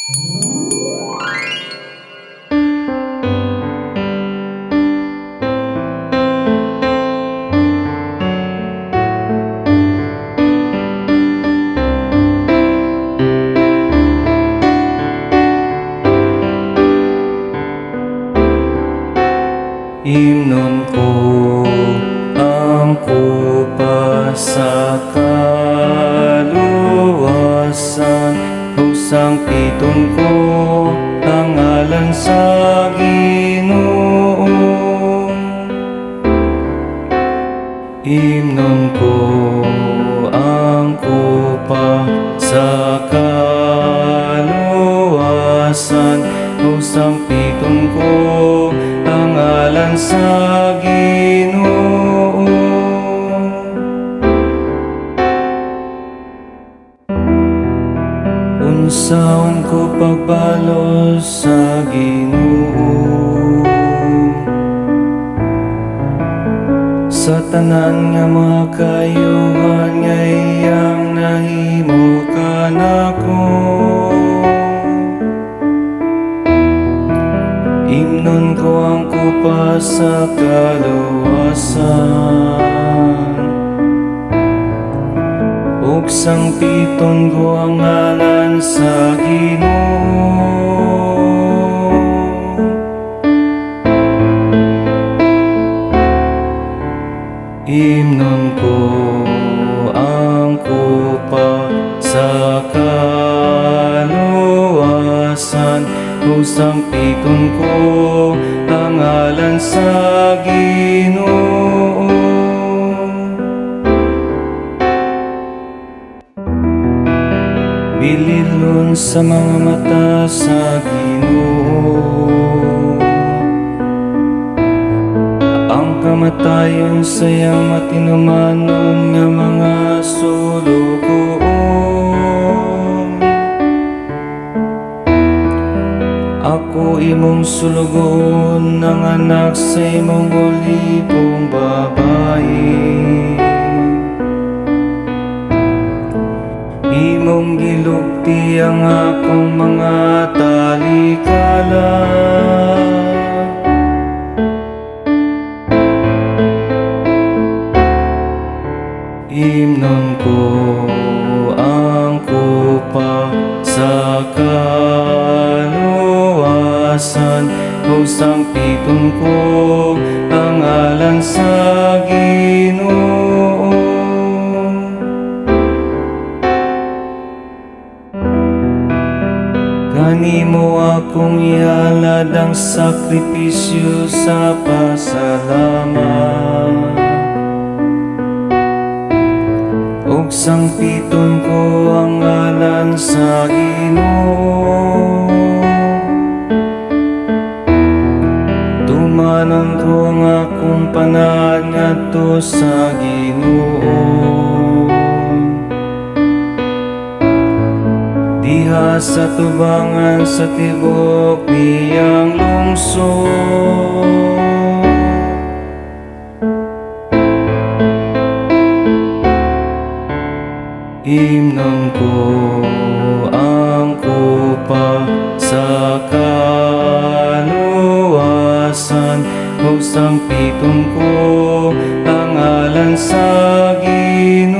Imnon ko ang kupa sa kaluwasan ug sangpiton ko ang ngalan sa Ginoo. Imnon ko ang kupa sa kaluwasan ug sangpiton ko ang ngalan sa Ginoo. Unsaon ko pagbalos sa Ginoo sa tanan nga mga kayuhan nga iyang nahimo kanako? Imnon ko ang kupa sa kaluwasan ug sangpiton ko ang ngalan sa Ginoo. Imnon ko ang kupa sa kaluwasan ug sangpiton ko ang ngalan sa Ginoo. Bililon sa mga mata sa Ginoo ang kamatayon sa iyang matinumanon nga mga sulugoon. Ako imong sulugoon, ang anak sa imong ulipong babae. Imong gilukti ang akong mga talikala. Imnon ko ang kupa sa kaluwasan ug sangpiton ko ang ngalan sa Ginoo. Kanimo akong ihalad ang sakripisyo sa pasalamat ug sangpiton ko ang ngalan sa Ginoo. Tumanon ko ang akong panaad ngadto sa Ginoo diha sa tubangan sa tibuok niyang lungsod. Imnon ko ang kupa sa kaluwasan ug sangpiton ko ang ngalan sa Ginoo.